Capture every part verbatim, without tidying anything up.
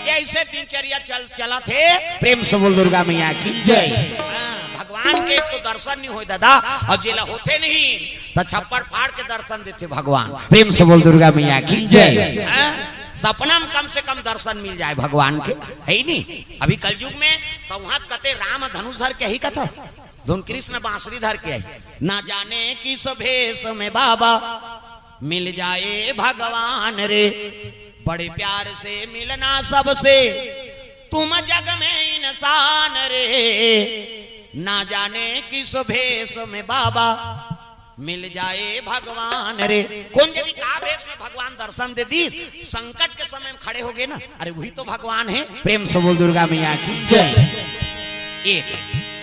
ये ऐसे दिनचर्या चल चलत हे। प्रेम से बोल दुर्गा मैया की जय। हाँ, भगवान के तो दर्शन नहीं होय दादा, अउ जेला होथे नहीं त छप्पड़ फाड़ के दर्शन देथे भगवान। प्रेम से बोल दुर्गा मैया की जय। हाँ, सपना में कम से कम दर्शन मिल जाए भगवान के, हे नहीं? अभी कलयुग में सौंहत कथे राम धनुष धर के ही कथा, धुन कृष्ण बांसुरी धर के आई। ना जाने किस भेष में बाबा मिल जाए भगवान रे, बड़े प्यार से मिलना सबसे तुम जग में इंसान रे। ना जाने किस भेष में बाबा मिल जाए भगवान रे। कोन जनी का भेष में भगवान दर्शन दे दी, संकट के समय में खड़े हो गए ना, अरे वही तो भगवान है। प्रेम से बोल दुर्गा मैया की जय। एक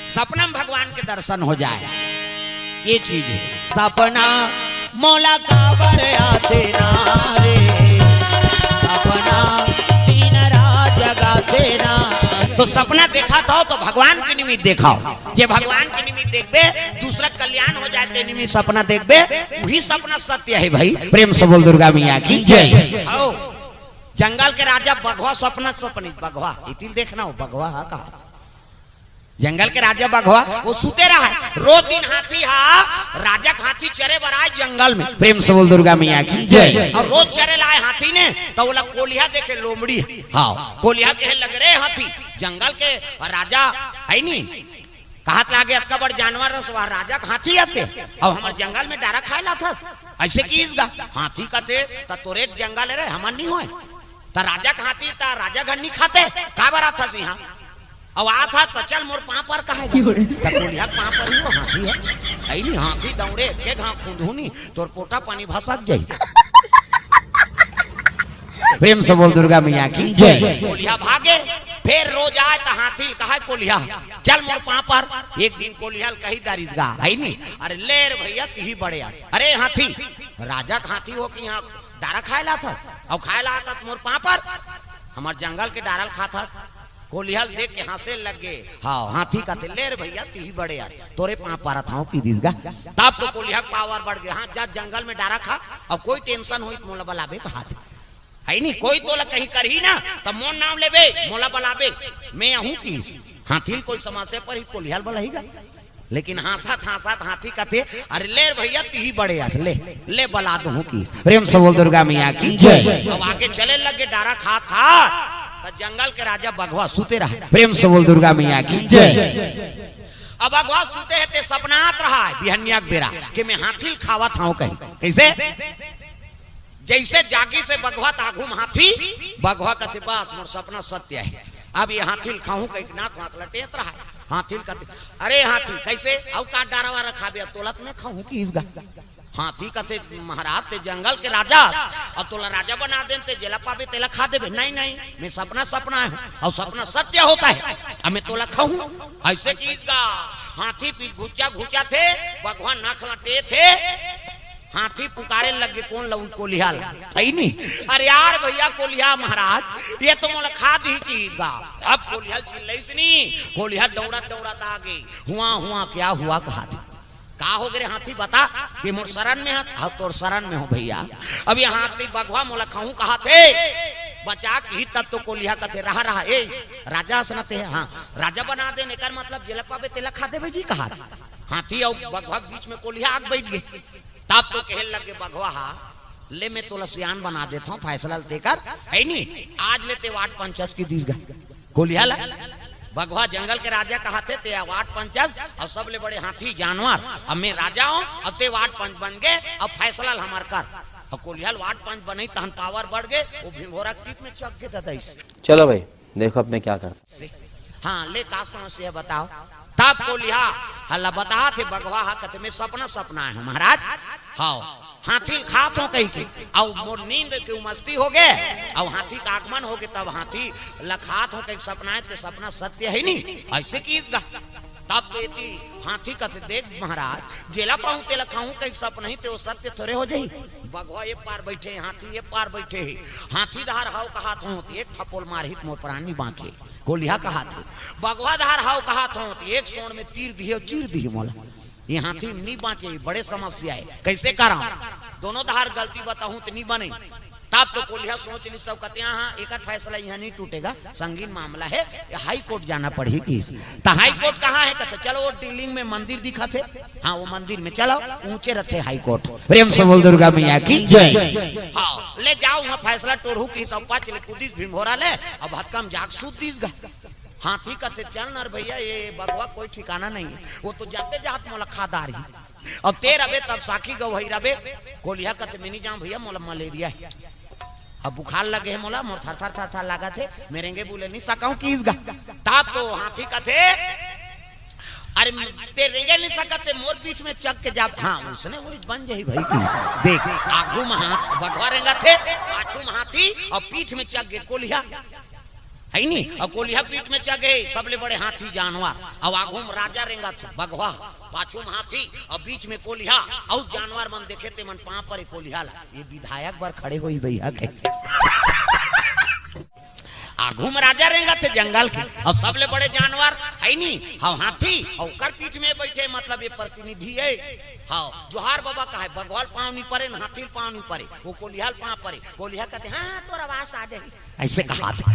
सपना में भगवान के दर्शन हो जाए, ये चीज है। सपना मोला काबर आथे ना रे, सपना दिन रात जगाथे ना। तो सपना देखाथव तो भगवान के निमित्त देखाव, जे भगवान के निमित्त देखबे, दूसरा कल्याण हो जाए ते निमित्त सपना देखबे, वही सपना सत्य है भाई। प्रेम से बोल दुर्गा मैया की जय। हव, जंगल के राजा बघवा सपना सपनी, बघवा इतिल देखना हो, बघवा हा कहा जंगल के राजा बघवा वो सुते रहा है। रोज दिन हाथी हा, राजा के हाथी चरे बर आए जंगल में। प्रेम से बोल दुर्गा मैया की जय। अउ रोज चरे लाए हाथी ने, त ओला कोलिहा देखे लोमड़ी। हाँ, कोलिहा कहे लग रे हाथी, जंगल के राजा है नी, कहात लागे अतका बड़ जानवर रस, वह राजा के हाथी आते, अउ हमर जंगल में डारा खाए ला था, ऐसे कीस गा। हाथी कथे, त तोरे जंगल रे, हमर नहीं होए। त राजा के हाथी, त राजा घर नहीं खाते, का बर आथस यहाँ? अउ आथा त चल मोर पाँव पर कहे। त कोलिहा के पाँव पर ही वो हाथी है। ऐ नी हाथी दौड़े, के घाव खुंदहुनी, तोर पोटा पानी भसक जाई। प्रेम से बोल दुर्गा मैया की जय। कोलिहा भागे, फिर रोज आए त हाथी ल कहे कोलिहा, चल मोर पाँव पर। एक दिन कोलिहा ल कही दारिस गा, है नी? अरे ले रे भैया, तिही बड़े आस। अरे हाथी, राजा के हाथी हो कि यहाँ डारा खाए ला था, अउ खाए ला था त मोर पाँव पर, हमर जंगल के डारा ल खा था। कोलिहा ल देख के हंसे लग गे। हाँ, हाथी कथे, ले रे भैया, तिही बड़े आस, तोरे पाँव परत हंव कि दिस गा। तब तो कोलिहा के पावर बढ़ गे। हाँ, जा जंगल में डारा खा, अउ कोई टेंशन होई त मोला बलाबे कहाथे। है नी, कोई तोला कहीं करही ना, त मोर नाम लेबे, मोला बलाबे, मैं आहूँ किस। हाथी ल कोई समस्या परही, कोलिहा ल बलाही गा। लेकिन हांसत हांसत हाथी कथे, अरे ले रे भैया, तिही बड़े आस, ले, ले बला दूहूँ किस। प्रेम से बोल दुर्गा मैया की जय। अब आगे चले लगे डारा खात खात, त जंगल के राजा बघवा सुते रहा। प्रेम से बोल दुर्गा मैया की जय। अब बघवा सुते हे ते सपना आत रहा है बिहनिया के बेरा कि मैं हाथी ल खावत हंव कहीं। कैसे? जैसे जागिस हे बघवा त आघू म हाथी, बघवा कथे, बस मोर सपना सत्य है, अब ये हाथी ल खाहूं कहिके नाक वाक लटेत रहा है। हाथी ल कथे, अरे हाथी, कैसे? अउ का डारा वारा खाबे? अब तोला त मैं खाहूं किस गा। हाथी कथे, महाराज ते जंगल के राजा, अब तोला राजा बना देन ते जेला पाबे तेला खा देबे। नहीं नहीं, मैं सपना सपना आय हंव, अउ सपना सत्य होता है, अब मैं तोला खाहूं। ऐसे किस गा। हाथी पीठ घुचा घुचाथे, बघवा नाक लटेथे। हाथी पुकारे लग गे, कोन ल? कोलिहा ल। है नी? अरे यार भैया कोलिहा महाराज, ये तो मोला खा दिही किस गा। अब कोलिहा ल चिल्लइस नी, कोलिहा दौड़त दौड़त आ गे। हुआ हुआ क्या हुआ कहाथे। का हो गे रे हाथी, बता, ते मोर सरन में हस? हाँ, तोर सरन में हंव भैया। अब ये हाथी बघवा मोला खाहूं कहाथे, बचा किही तब तो कोलिहा कथे, रहा रहा, ए राजा असन ते, हाँ, राजा बना देन, एकर मतलब जेला पाबे तेला खा देबे जी कहाथे। हाथी अउ बघवा के बीच में कोलिहा आके बइठ गे। तब तो कहे लगे बघवा हा, ले मैं तोला सियान बना देथंव, फैसला ल ते कर, है नी? आज ले ते वाट पंचस किस दिस गा। कोलिहा ल बघवा जंगल के राजा कहाथे, ते वाट पंचस, अउ सबले बड़े हाथी जानवर, अब मैं राजा हंव, अब ते वाट पंच बन गे, अब फैसला ल हमर कर। अउ कोलिहा ल वाट पंच बनइस तहन पावर बढ़ गे, वो भिंभोरा के पीठ में चघ गे ददइस। चलो भाई, देखो अब मैं क्या करता। हाँ, ले का समस्या हे बताव। तब कोलिहा हा ल बताथे बघवा हा, कथे मैं सपना सपना आय हंव महाराज। हव, हाथी ल खात हंव कहिके, अउ मोर नींद के उमस्ती हो गे, अउ हाथी के आगमन हो गे, तब हाथी ल खात हंव कहिके सपना आय, ते सपना सत्य हे नी, ऐसे किस गा। तब तो एती हाथी कथे, देख महाराज, जेला पाहूं तेला खाहूं कहिके सपना ही, ते वो सत्य थोरे हो जाही। बघवा ए पार बइठे, हाथी ए पार बइठे हे। हाथी डहर हव कहात हंव त एक थपोल मारही त मोर प्राण नी बांचे। कोलिहा कहाथे, बघवा डहर हव कहात हंव त एक सोंड़ में तीर दिही अउ चीर दिही मोला। ये हाथी नी बांचे, बड़े समस्या हे। कैसे करंव? दोनों डहर गलती बताहूं त नी बने। अब तो कोलिहा सोच लिस, सब कथे, "हाँ, हाँ, एकर फैसला इहाँ नहीं टूटेगा, संगीन मामला है, ये हाई कोर्ट जाना पड़ही," किस। त हाई कोर्ट कहाँ है? कथे, "चलो, वो डीलिंग में मंदिर दिखत हे, हाँ, वो मंदिर में चलो, ऊंचे रथे हाई कोर्ट।" प्रेम से बोल दुर्गा मैया की जय। हाँ, ले जाओ, वहाँ फैसला टोरहू किस। सब पाँच ले कूदिस भीमभोरा ले, अब हतकम जाग सूत दिस गा। हाथी कथे, "चल न रे भैया, ये बघवा कोई ठिकाना नहीं है, वो तो जाते जात मोला खा डारही।" अब ते रबे तब साखी गवही रबे, कोलिहा कथे, "मैं नहीं जाऊं भैया, मोला मलेरिया है, अब बुखार लगे है मोला, मोर थर थर थर थर लागत है, मैं रेंगे बोले नहीं सकूं किस गा।" तब तो हाथी कथे, "अरे ते रेंगे नहीं सकत, ते मोर पीठ में चघ के जा।" हाँ, उसने वो बन जाही भाई की। देख, आगू में हाथ बघवा रेंगत हे, पाछू में हाथी और पीठ में चघ गे कोलिहा, है नी? और कोलिहा पीठ में चघे, सबले बड़े हाथी जानवर, और आगू में राजा रेंगत हे बघवा, पाछू में हाथी और बीच में कोलिहा, और जानवर मन देखे ते मन पाँव परे कोलिहा ला, "ये विधायक बर खड़े होही भैया के।" आगू में राजा रेंगत हे जंगल के, और सबले बड़े जानवर है नी, हम हाथी, और ओकर पीठ में बैठे, मतलब ये प्रतिनिधि है। हाँ, जोहार बाबा कहे, बघवा ल पाँव नहीं परे, न हाथी ल पाँव नहीं परे, वो कोलिहा ल पाँव परे। कोलिहा कथे, "हाँ, हाँ, तोर आवाज आ जाही।" ऐसे कहा था।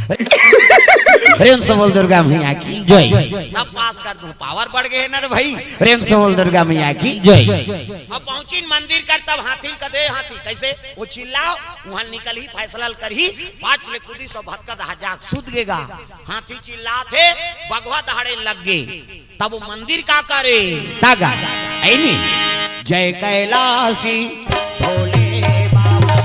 प्रेम से बोल दुर्गा मैया की जय। सब पास कर दूं, पावर बढ़ गए ना रे भाई। प्रेम से बोल दुर्गा मैया की जय। अब पहुंचिन मंदिर कर, तब हाथी ल कथे, "हाथी, कैसे?" वो चिल्लाओ, वहां निकलही, फैसला ल करही, पाँच ले कूदिस, सब भतका दहा जाग सूत गे गा। हाथी चिल्लात हे, बघवा दहाड़े लग गे। तब वो मंदिर का करे? तागा, ऐनी, "जय कैलासी भोले बाबा।"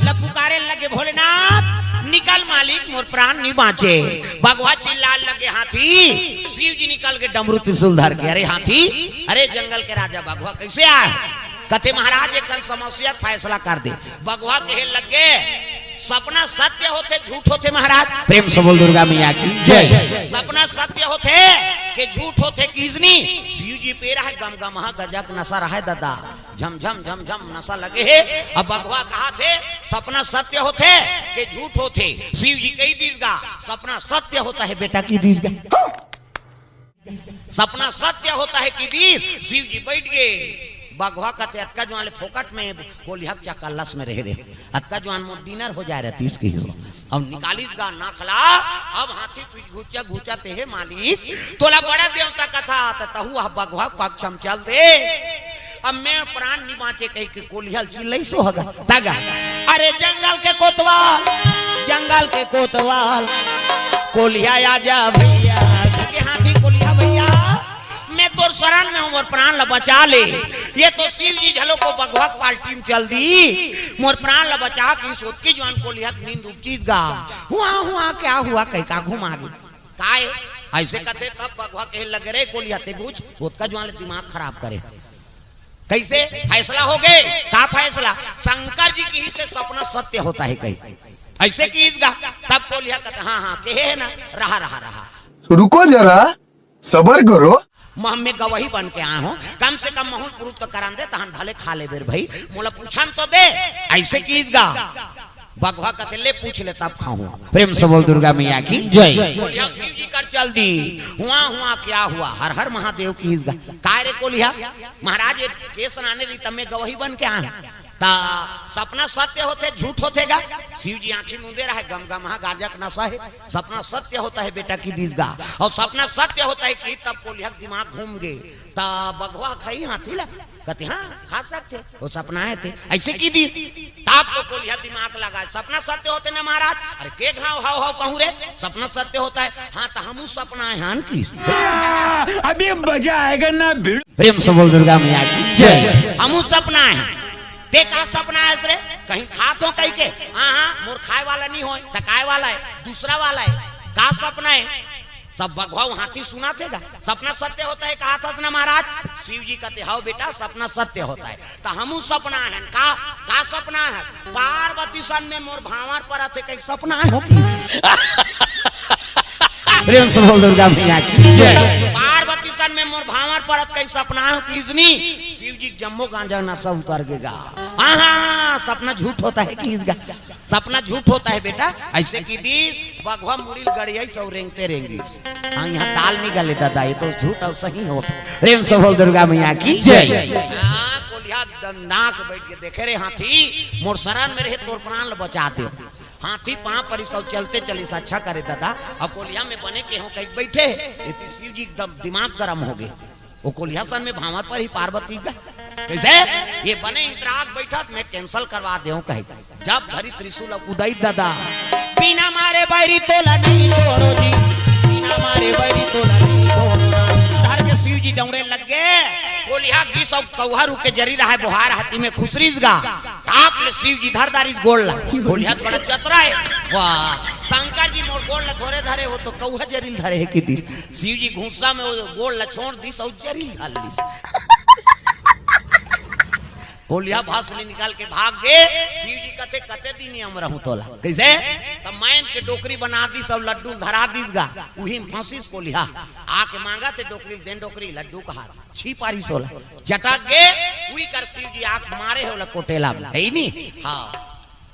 ल पुकारे लगे, "भोलेनाथ, निकल मालिक, मोर प्राण नहीं बाँचे।" बघवा चिल्ला लगे, "हाथी, शिव जी निकल के डमरू त्रिशूल धर के।" "अरे हाथी, अरे जंगल के राजा बघवा, कैसे आए?" कथे, "महाराज, एक ठन समस्या फैसला कर दे।" बघवा कहे लगे, "सपना सत्य होथे, झूठ होथे महाराज?" प्रेम से बोल दुर्गा मैया की जय। "सपना सत्य होथे के झूठ होथे किसनी?" शिव जी पी रहा है गमगमहा गजक नशा रहा है दादा, झमझम झमझम नशा लगे हे। अब बघवा कहा थे, "सपना सत्य होथे के झूठ होथे?" शिव जी कही दिस गा, "सपना सत्य होता है बेटा," की दिस गा। सपना सत्य होता है कि दिस। शिव जी बैठ गए। बघवा कथे, "अतका जुआन ले फोकट में कोलिहा के चक्कर लस में रहे रे, अतका जुआन मोर डिनर हो जाए रहतिस," किस। अब निकालिस गा नखला। अब हाथी पीठ घुचा घुचा ते, "हे मालिक, तोला बड़ा देवता कथा, त तहू ह बघवा पक्ष में चल दे। अब मैं प्राण नहीं बाँचे," कही के कोलिहा ल चिल्लइस होगा। तागा, "अरे जंगल के कोतवाल, जंगल के कोतवाल, कोलिहा आजा भैया।" के हाथी कोलिहा, "भैया, मैं तोर शरण में हूँ, मोर प्राण ल बचा ले। ये तो शिव जी झलो को बघवा के पार्टी में चल दी, मोर प्राण ल बचा के।" सोत के जुआन कोलिहा के नींद उपजिस गा। "हुआ, हुआ, क्या हुआ?" कही का घुमा गे। "काय?" ऐसे कथे तब बघवा कहे लगे, "रे कोलिहा, ते घुच, ओतका जुआन ले दिमाग खराब करे।" कैसे फैसला हो गए? का फैसला? शंकर जी किहिस हे सपना सत्य होता है कही। ऐसे किस गा? तब कोलिहा कथे, "हाँ, हाँ, कहे है ना, रहा, रहा, रहा।" रुको जरा, सबर करो। "मैं, मैं गवाही बन के आया हूँ, कम से कम महूँ ल पुरुत तो करन दे, तहन भले खा लेबे रे भाई, मोला पूछन तो दे।" ऐसे किस गा। बघवा कथे, "ले पूछ ले, तब खाहूँ।" प्रेम से बोल दुर्गा मैया की जय। कोलिहा शिव जी कर चल दी। "हुआ, हुआ, क्या हुआ?" "हर हर महादेव," किस गा। "काय रे कोलिहा?" "महाराज, ये केस सुनाने रही, तब मैं गवाही बन के आया हूँ।" "त सपना सत्य होथे, झूठ होथे गा?" शिव जी आँखी मूंदे रहे, गमगमहा गांजा के नशा है। "सपना सत्य होता है बेटा," की दिस गा। और सपना सत्य होता है कि तब कोलिहा के दिमाग घूम गे। "त बघवा खाही हाथी ला?" कथे, "हाँ, खा सकथे, वो सपना है थे।" ऐसे की दिस। तब तो कोलिहा दिमाग लगा, "सपना सत्य होथे ना महाराज?" "अरे के घाव हाव हाव कहूँ रे, सपना सत्य होता है।" "हाँ, त हमू सपना है हान किस।" अभी मजा आएगा ना भिड़। प्रेम से बोल दुर्गा मैया की जय। "हमू सपना है।" "ते का सपना है रे?" "कहीं खात हो कही के?" "हाँ, हाँ, मोर खाए वाला नहीं होय, त काय वाला है? दूसरा वाला है।" "का सपना है?" तब बघवा हाथी सुनाथे गा, "सपना सत्य होता है कहा था ना महाराज?" शिव जी कथे, "हव बेटा, सपना सत्य होता है।" "त हमू सपना है।" "का, का सपना है?" "पार्वती सन में मोर भांवर परत हे कही सपना हो किस। प्रेम से बोल दुर्गा मैया की जय। "पार्वती सन में मोर भांवर परत कही सपना हो किसनी।" शिव जी के जम्मो गांजा नशा उतर गे गा। "हाँ, हाँ, सपना झूठ होता है किस गा।" "सपना झूठ होता है बेटा।" ऐसे की दिस, बघवा मुड़ी ल गड़ियाइस अउ रेंगते रेंगिस। हाँ, यहाँ ताल नहीं गले दादा, ये तो झूठ और सही हो। प्रेम से बोल दुर्गा मैया की जय। हाँ, कोलिहा दंडा के बैठ के देखे रे हाथी, मोर शरण में रहे तोर प्राण ल बचा दे। हाथी पांव परिस अउ चलते चलिस, "अच्छा करे ददा, अउ कोलिहा में बने के हो कहि बैठे, एती शिव जी एकदम दिमाग गरम हो गे।" ओ कोलिहा सन में भांवर पर ही पार्वती का, "कइसे? ये बने इतराग बैठत, मैं cancel करवा देहूं," कहे। जब धरी त्रिशूल अउ कुदाई ददा, "बिना मारे बैरी तोला नहीं छोड़ो जी, बिना मारे बैरी तोला नहीं छोड़ो।" धर के शिव जी दौड़े लग गे। कोलिहा गिस अउ कौहा रुख के जरी रहा हे, बोहार हाथी में खुसरिस गा। टाप ले शिव जी धर दारिस गोड़ ला। कोलिहा तो बड़ा चतरा हे। वाह, शंकर जी मोर गोड़ ला थोरे धरे हो तो कौहा जरी ल धरे हे कि दिस। शिव जी गुस्सा में वो गोड़ ला छोड़ दिस अउ जरी ल धर लिस। कोलिहा भस्म निकाल के भाग गे। शिव जी कथे, "कते दिन हम रहूं तोला?" कइसे? त मैन के डोकरी बना दिस अउ लड्डू धरा दिस गा। उही में फंसिस कोलिहा। आके मांगथे डोकरी, "देन डोकरी, लड्डू कहा।" छी पारिस ओला। चटक गे, उही कर शिव जी आके मारे हे ओला कोटेला में। हे नी? हां।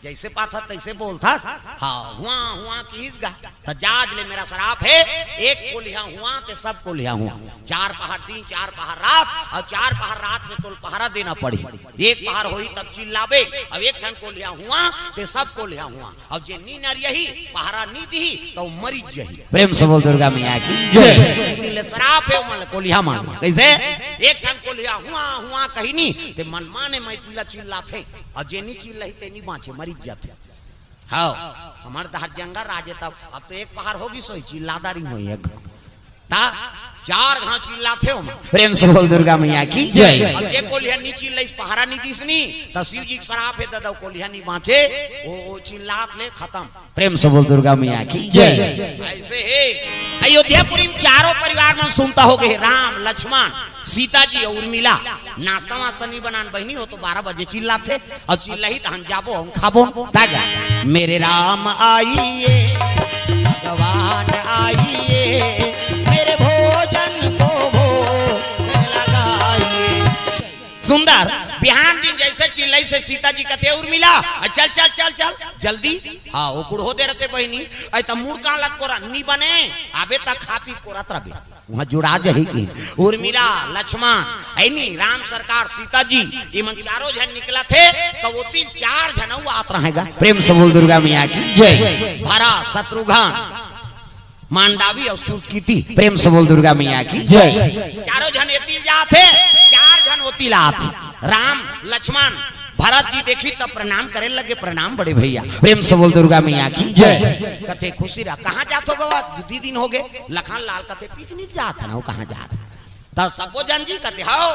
जइसे पाथस तइसे बोलथस। हां, हुआ, हुआ किहिस गा। त जा आज ले मेरा सराप हे, एक कोलिहा हुआ ते सब कोलिहा हुआ। चार पहर दिन, चार पहर रात, अउ चार पहर रात में तोल पहरा देना पड़ही। एक पहर होही तब चिल्लाबे, अउ एक ठन कोलिहा हुआ ते सब कोलिहा हुआ, अउ जे नी नरियही, पहरा नी दिही, त ओ मरिच जही। प्रेम से बोल दुर्गा मैया की जय। ए दिन ले सराप हे ओमन ल कोलिहा मन। कइसे? एक ठन कोलिहा हुआ, हुआ कही नी, ते मनमाने मइपिला चिल्लाथे, अउ जे नी चिल्लाही ते नी बांचे, मरिच जाथे। हव, हमर डहर जंगल राज हे तब, अब तो एक पहर होगिस होही, चिल्ला दारिन होही एक। त चार घांव चिल्लाथे ओमन। प्रेम से बोल दुर्गा मैया की जय। अब जे कोलिहा नी चिल्लाइस, पहरा नी दिस नी, त शिव जी के सराप हे ददा, कोलिहा नी बांचे, ओ, ओ चिल्लात ले खतम। प्रेम से बोल दुर्गा मैया की जय। अइसे हे अयोध्यापुरी में चारों परिवार मन सुनता होगे, राम, लक्ष्मण, सीता जी अउ उर्मिला। नास्ता वास्ता नी बनान बहिनी, ओ तो बारह बजे चिल्लाथे, अउ चिल्लाही त हम जाबो, हम खाबो। दादा, मेरे राम आइए, भगवान आइए, मेरे भोजन को भोग लगाइए। सुंदर, बिहान दिन जइसे चिल्लाइस हे सीता जी कथे, "उर्मिला, चल, चल, चल, चल, जल्दी।" हां, ओ कुड़हो दे रथे बहिनी, अइ त मुड़ कालत कोरा नी बने, आबे त खा पी कोरत रबे। उहां जुड़ा जही कि उर्मिला, लक्ष्मण, अइ नी, राम सरकार, सीता जी, इमन चारों झन निकलथे, त ओती चार झन अउ आत रहेगा। प्रेम से बोल दुर्गा मैया की जय। भरत, शत्रुघ्न, मांडवी अउ सुतकीती। प्रेम से बोल दुर्गा मैया की जय। चारों झन एती जाथे, चार झन ओती आथे। राम, लक्ष्मण, भरत जी देखिस त प्रणाम करे लगे, "प्रणाम बड़े भैया।" प्रेम से बोल दुर्गा मैया की जय। कथे, "खुशी रहा, कहां जात हो गवा? दू दिन होगे।" लखन लाल कथे, "पिकनिक जात हन, ओ कहां जात?" त सबो झन जी कथे, "हव।"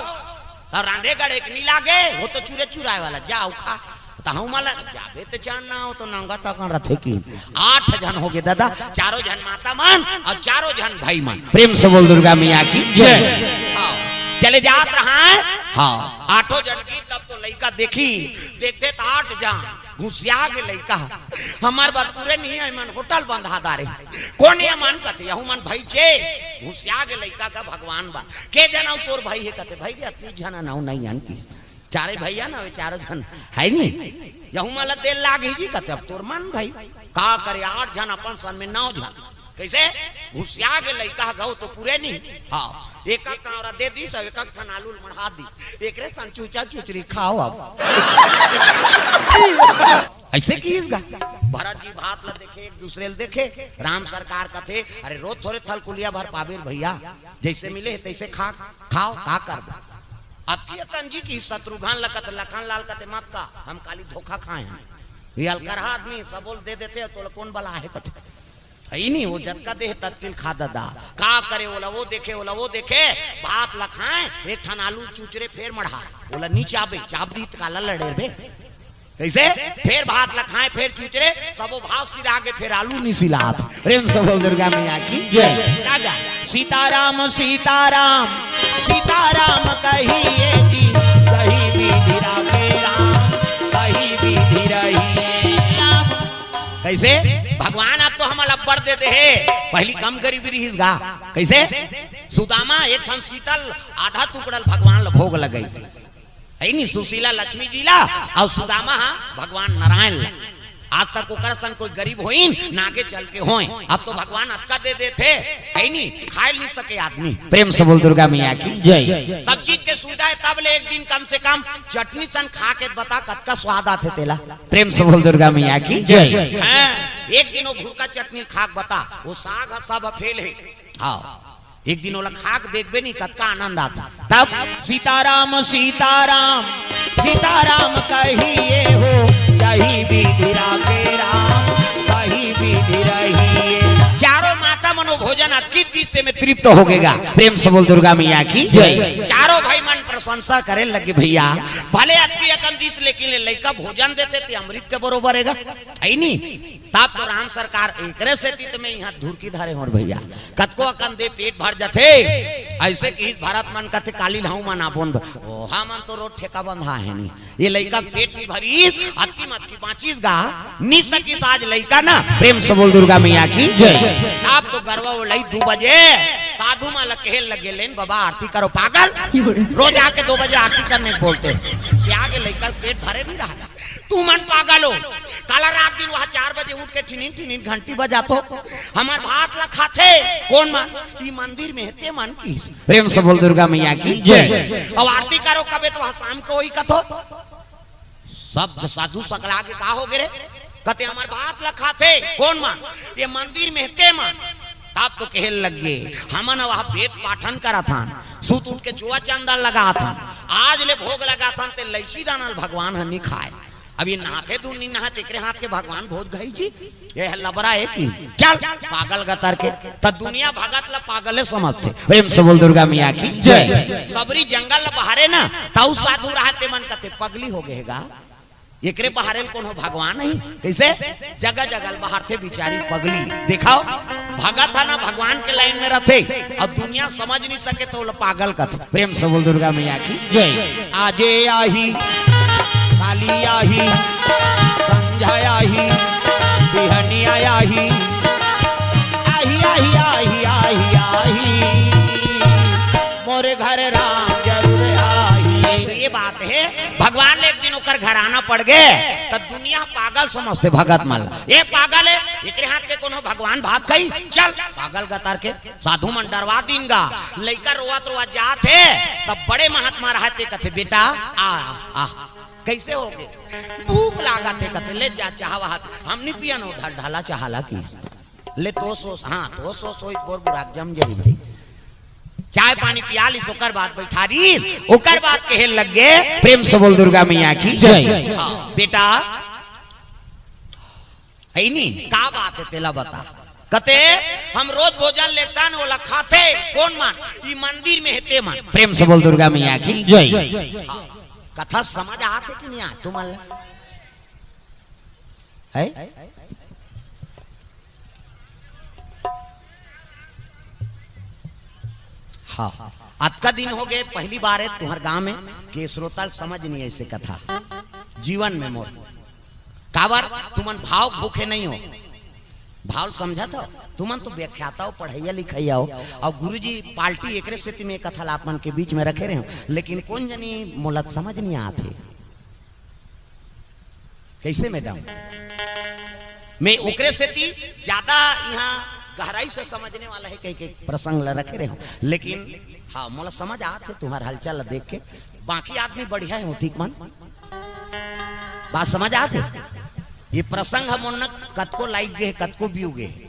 त रांधे गढ़े के नी लागे, ओ तो चुरे चुराय वाला, जा अउ खा। त हमन ला जाबे त जान ना हो, तो नंगा तकन रथे कि। आठ झन होगे ददा, चारों झन माता मन अउ चारों झन भाई मन। प्रेम से बोल दुर्गा मैया की जय। हव। चले जात रहय, हव, आठों झन की तब तो लइका देखिस, देखथे त आठ झन घुसिया गे लइका। हमर बर पूरे नी हे, एमन होटल बंधा डारे। कोन एमन कथे, "यहू मन भाई चे।" घुसिया गे लइका का भगवान बर। "के झन अउ तोर भाई हे?" कथे, "भाई गे, अति झन अउ नहीं हन कि।" चारे भैया ना, वे चारों झन हे नी। यहू मन ला देर लागही जी, कथे, "अब तोर मन भाई।" का करे, आठ झन अपन सन में नौ झन। कइसे? घुसिया गे लइका ह, गव तो पूरे नी। हव, एक एक कांवरा दे दिस, एक एक ठन आलू ल मढ़ा दिस। एकरे सन चूचा चुचरी खाव अब। अइसे किहिस गा। भरत जी भात ल देखे, एक दूसरे ल देखे। राम सरकार कथे, "अरे रोज थोरे थलकुलिया भर पाबे रे भैया, जइसे मिले हे तइसे खा, खाव, का करबो?" अति अकन जी किहिस शत्रुघ्न ल कथे, लखन लाल कथे, "मत का, हम काली धोखा खाय हन। ये अलकरहा आदमी सबो ल दे देथे, तोला कोन बलाय हे?" कथे। हे नी, ओ जतका देहे ततकी ल खा ददा। का करे, ओला ओ देखे, ओला ओ देखे, भात ल खाय, एक ठन आलू चुचरे फेर मढ़ाय। ओला नी चाबे, चाब दिही त काला लड़े रबे। कइसे? फेर भात ल खाय, फेर चुचरे, सबो भाव सिरा गे, फेर आलू नी सिलात। प्रेम से बोल दुर्गा मैया की जय। राजा, सीताराम, सीताराम, सीताराम कहिए जी, कही विधि राखे राम, कही विधि रहिए राम। कइसे? भगवान अब तो हमन ल अब्बड़ दे दे हे, पहिली कम गरीबी रिहिस गा। कइसे? सुदामा एक ठन सीता ल आधा टुकड़ा ल भगवान ल भोग लगइस। हे नी, सुशीला लक्ष्मी जी ला अउ सुदामा ह भगवान नारायण ला। आज तक ओकर संग कोई गरीब होइन, ना आगे चल के होय। अब तो भगवान अतका दे देथे, है नी, खाए नहीं सके आदमी। प्रेम से बोल दुर्गा मैया की जय। सब चीज के सुविधा है, तब ले एक दिन कम से कम चटनी सन खा के बता, कतका स्वाद आथे तेला। प्रेम से बोल दुर्गा मैया की जय। हाँ, एक दिन वो घुरका चटनी खा के बता, वो साग ह सब फेल है। हाँ, एक दिन ओला खा के देखबे नी, कतका आनंद आथे। तब सीताराम, सीताराम, सीताराम कहिए हो, यही विधि राखे राम, वही विधि रहिए। चारों माता मनो भोजन अतकी दिस से में तृप्त हो गेगा। प्रेम से बोल दुर्गा मैया की जय। चारों भाई मन प्रशंसा करे लगे, भैया भले अतकी अकन दिस, लेकिन ले लइका भोजन देथे ते अमृत के बरोबर हेगा, है नी? तब तो राम सरकार एकरे सेती तो मैं यहाँ धुरकी धरे हों भैया। कतको अकन दे पेट भर जथे, ऐसे कि भरत मन कथे काली लहू मन आबोन ब-, ओ, हमन तो रोज ठेका बंधा है नी। ये लइका के पेट नहीं भरीस, अतकी मत की बाँचिस गा, नी सकिस आज लइका ना। प्रेम से बोल दुर्गा मैया की जय। तब तो गरवा ओढ़ई दू बजे साधु मन ला कहे लगे, लेन बाबा आरती करो। पागल, रोज आके दो बजे आरती करने के बोलते, से आगे लइका के पेट भरे नहीं रहा। तुमन पागल हो, काला रात दिन वहाँ चार बजे उठ के ठिनिन ठिनिन घंटी बजाथो, हमर भात ला खाथे कोन मन? ई मंदिर में हे ते मन किहिस। प्रेम से बोल दुर्गा मैया की जय। अउ आरती करो कबे तो वहाँ शाम को वही कथो। सब साधु सकला के का हो गे रे? कथे हमर भात ला खाथे कोन मन? ये मंदिर में हे ते मन। तब तो कहे लग गे, हमन वहाँ वेद पाठन करत हन, सुत उठ के जुआ चंदन लगात हन, आज ले भोग लगात हन, ते लइची दाना ल भगवान ह नी खाए। अब ये नहाथे दून नी नहाथे, एकरे हाथ के भगवान भोज खाही जी, ये ह लबरा हे कि? चल पागल गतर के। त दुनिया भगत ला पागले समझथे। प्रेम से बोल दुर्गा मैया की जय। सबरी जंगल ला बहारे ना, तऊ साधु रहा ते मन कथे पगली हो गे हे गा। एकरे बहारे ल कोनो भगवान नहीं। कैसे? जगह जगह ल बहारथे बिचारी पगली। देखाओ, भगत ह ना भगवान के लाइन में रथे, अउ दुनिया समझ नहीं सके तो ओला पागल कथे। प्रेम से बोल दुर्गा मैया की जय। आजे आही, काली आही, संझा आही, बिहनिया आही, आही, आही, आही, आही, आही, मोरे घर राम जरूर आही। तो ये बात हे, भगवान ले एक दिन ओकर घर आना पड़ गे, त दुनिया पागल समझथे भगत मन ला। ये पागल हे, एकरे हाथ के कोनो भगवान भात खाही? चल पागल गतर के। साधु मन डरवा दीन गा, लइका रोवत रोवत जात हे, तब बड़े महात्मा रहते कथे, बेटा आ, आ, कैसे हो गे? भूख लागत हे कथे, ले जा चाह वाह, हम नी पियन हो ढल ढाला चाह ला किहिस। ले तो सोस, हाँ तो सोस होई बोर बुराक जम जही भाई। चाय पानी पिया लिस, ओकर बाद बैठा दी, ओकर बाद कहे लग गे, प्रेम से बोल दुर्गा मैया की जय। हाँ, बेटा है नी, का बात हे तेला बता। कथे हम रोज भोजन लेथन, ओला खाथे कोन मन? ई मंदिर में हे ते मन। प्रेम से बोल दुर्गा मैया की जय। हाँ, कथा समझ आत हे कि नहीं आत तुमन ला? है? हाँ, अतका दिन हो गे, पहली बार हे तुम्हर गांव में कि श्रोता ल समझ नहीं ऐसे कथा जीवन में मोर। काबर तुमन भाव भूखे नहीं हो, भाव ल समझत हो। तुमन तो व्याख्याता हो, पढ़ैया लिखैया हो, अउ गुरुजी पार्टी एकरे सेती में कथा ला आप मन के बीच में रखे रहे हो, लेकिन कोन जनी मोला समझ नहीं आत हे। कैसे मैडम? मैं ओकरे सेती ज्यादा यहाँ गहराई से समझने वाला हे कह के प्रसंग ला रखे रहे हो, लेकिन हाँ, मोला समझ आत हे तुम्हार हलचल ला देख के। बाकी आदमी बढ़िया हे, ठीक मन? बात समझ आत हे? ये प्रसंग ह मोर न कतको लाइक गे हे, कतको व्यू गे हे,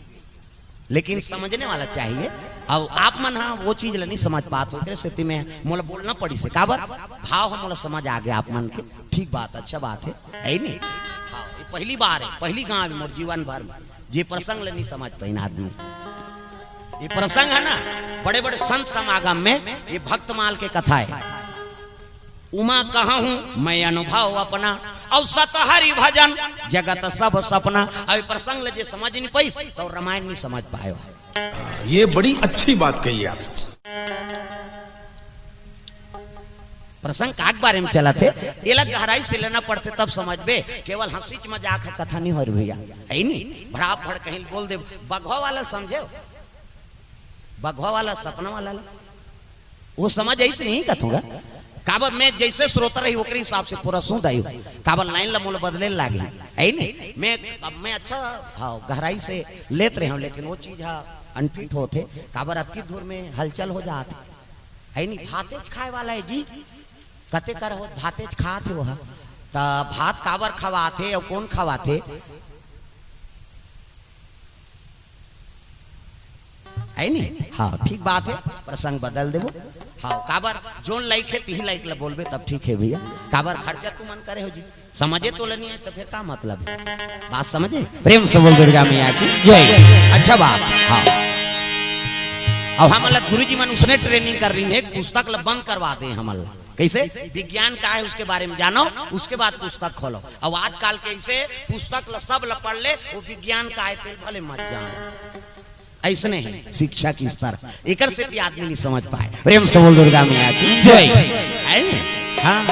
लेकिन समझने वाला चाहिए। अब आप मन ह वो चीज ला नहीं समझ पात हो, एकरे सेती में मोला बोलना पड़िस हे। काबर? भाव ह मोला समझ आ गे आप मन के। ठीक बात, अच्छा बात हे, है नहीं? हाँ, ये पहली बार हे, पहली गांव हे मोर जीवन भर में जे प्रसंग ला नहीं समझ पाइन आदमी। ये प्रसंग हे ना, बड़े बड़े संत समागम में ये भक्तमाल के कथा हे। उमा कहूँ मैं अनुभव अपना, अउ सत हरि भजन जगत सब सपना। अउ ये प्रसंग ला जे समझ नहीं पाइस, तो रामायण नहीं समझ पायो। ये बड़ी अच्छी बात कही आप। प्रसंग का के बारे में चलत हे, एला गहराई से लेना पड़थे तब समझबे। केवल हंसी मजाक ह कथा नहीं होय रे भैया, है नहीं? भड़ाक भड़ कहीं बोल दे, बघवा वाला समझे हो? बघवा वाला, सपना वाला ला। वो समझ आइस नहीं कथूंगा। काबर मैं जइसे श्रोता रही ओकरे हिसाब से पूरा सुन दाई हूँ। काबर लाइन ला मोला बदले लागी, है नी? मैं, अब मैं अच्छा, हाँ, गहराई से लेत रहे हूँ, लेकिन वो चीज हा अनफिट होत हे। काबर अतकी दूर में हलचल हो जात हे, है नी? भातेच खाए वाला हे जी, कते कर हो भातेच खात हे वो हा। त भात काबर खवात हे अउ कोन खवात हे? है नी? हाँ, ठीक बात हे, प्रसंग बदल देबो। हाँ, काबर जोन लाइक हे, तिही लाइक ला बोलबे, तब ठीक हे भैया। काबर खर्चा तुमन करे हो जी, समझे तो लेनी है, तो फिर का मतलब हे? बात समझे? प्रेम से बोल दुर्गा मैया की जय। अच्छा बात। हाँ, अब हमन ला गुरुजी मन उसने ट्रेनिंग कर रही है, पुस्तक ला बंद करवा दे हमन ला। कैसे? विज्ञान का है, उसके बारे में जानो, उसके बाद पुस्तक खोलो। अब आजकल कैसे पुस्तक ला सब ला पढ़ ले, वो विज्ञान का है, तेल भले मत जानो। ऐसने हे शिक्षा की स्तर, एकर सेती आदमी नहीं समझ पाए। प्रेम से बोल दुर्गा मैया की जय। है नी? हाँ,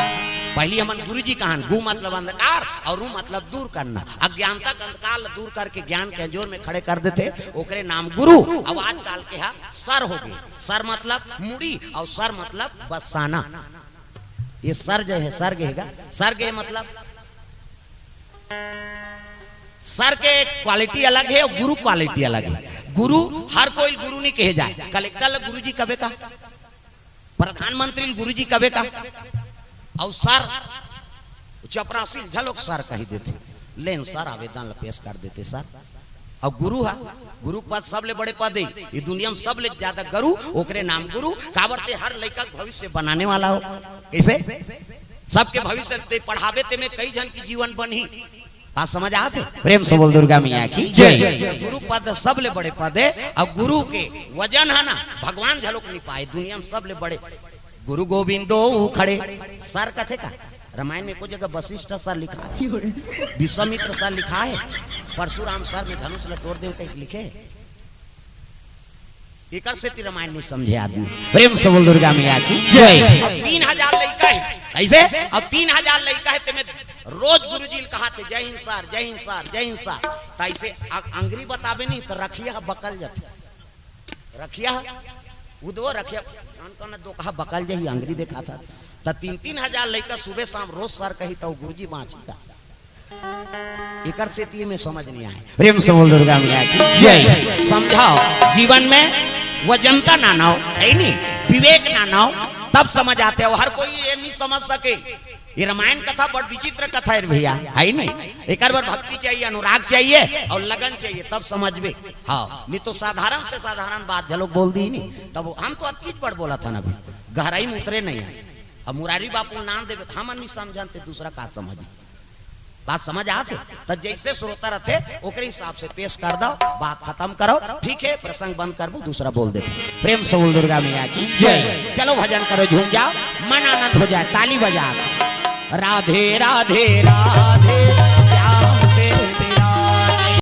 पहली हमन गुरुजी कहन, गु मतलब अंधकार अउ रु मतलब दूर करना। अज्ञानता के अंधकार ला दूर करके ज्ञान के अंजोर में खड़े कर देथे, ओकरे नाम गुरु। अब आजकल के हा सर हो गे। सर मतलब मुड़ी अउ सर मतलब बसाना। ये सर जो हे, सर्ग हे गा, सर्ग हे मतलब सर के क्वालिटी अलग हे अउ गुरु क्वालिटी अलग हे। गुरु हर कोई गुरु नहीं कहे जाए। कलेक्टर ला गुरुजी कबे का, प्रधानमंत्री ला गुरुजी कबे का, अउ सर चपरासी ला घलोक सर कही देथे। लेन सर आवेदन ला पेश कर देथे सर। अउ गुरु हा, गुरु पद सबले बड़े पद हे ये दुनिया में, सबले ज्यादा गुरु, ओकरे नाम गुरु। काबर ते हर लइका के भविष्य बनाने वाला हो। कैसे? सबके भविष्य ते पढ़ाबे ते में कई झन के जीवन बनही। बात समझ आत हे? प्रेम से बोल दुर्गा मैया की जय। तो गुरु पद सबले बड़े पद हे, अउ गुरु के वजन हे ना, भगवान घलोक नहीं पाए दुनिया में सबले बड़े। गुरु गोविंदो खड़े। सर कथे का? रामायण में कोई जगह वशिष्ठ सर लिखा हे, विश्वामित्र सर लिखा हे, परशुराम सर में धनुष ला टोर देव कहीं लिखे? एकर सेती रामायण नहीं समझे आदमी। प्रेम से बोल दुर्गा मैया की जय। अब तीन हजार लइका हे, ऐसे अब तीन हजार लइका हे, तेमे रोज गुरुजी ल कहा थे, "जय हिंद सर, जय हिंद सर, जय हिंद सर।" त ऐसे अ-, अंगरी बताबे नहीं त रखिया ह बकल जाथे। रखिया ह, उदो रखिया, जान कौन दो कहा बकल जाही, अंगरी देखा था। त तीन तीन हजार लइका सुबह शाम रोज सर कही त गुरुजी बाँची का? एकर सेती में समझ नहीं आए। प्रेम से बोल दुर्गा मैया की जय। समझाओ, जीवन में वजनता नानव, है नी, विवेक नानव, तब समझ आथे। अउ हर कोई ये नहीं समझ सके। ये रामायण कथा बड़ विचित्र कथा हे रे भैया, है नी? एकर बर भक्ति चाहिए, अनुराग चाहिए अउ लगन चाहिए, तब समझबे। हाँ, नहीं तो साधारण से साधारण बात घलोक बोल दी नी, तब हम तो अतकीच बड़ बोलत हन, अभी गहराई में उतरे नहीं हे। अब मुरारी बापू ल नाम देबे त हमन नहीं समझन, ते दूसरा का समझी? बात समझ आत हे? त जैसे श्रोता रथे, ओकरे हिसाब से पेश कर दव, बात खतम करव। ठीक हे, प्रसंग बंद करबो, दूसरा बोल देथे। प्रेम से बोल दुर्गा मैया की जय। चलो भजन करो, झूम जाओ, मन आनंद हो जाए, ताली बजा। राधे राधे राधे।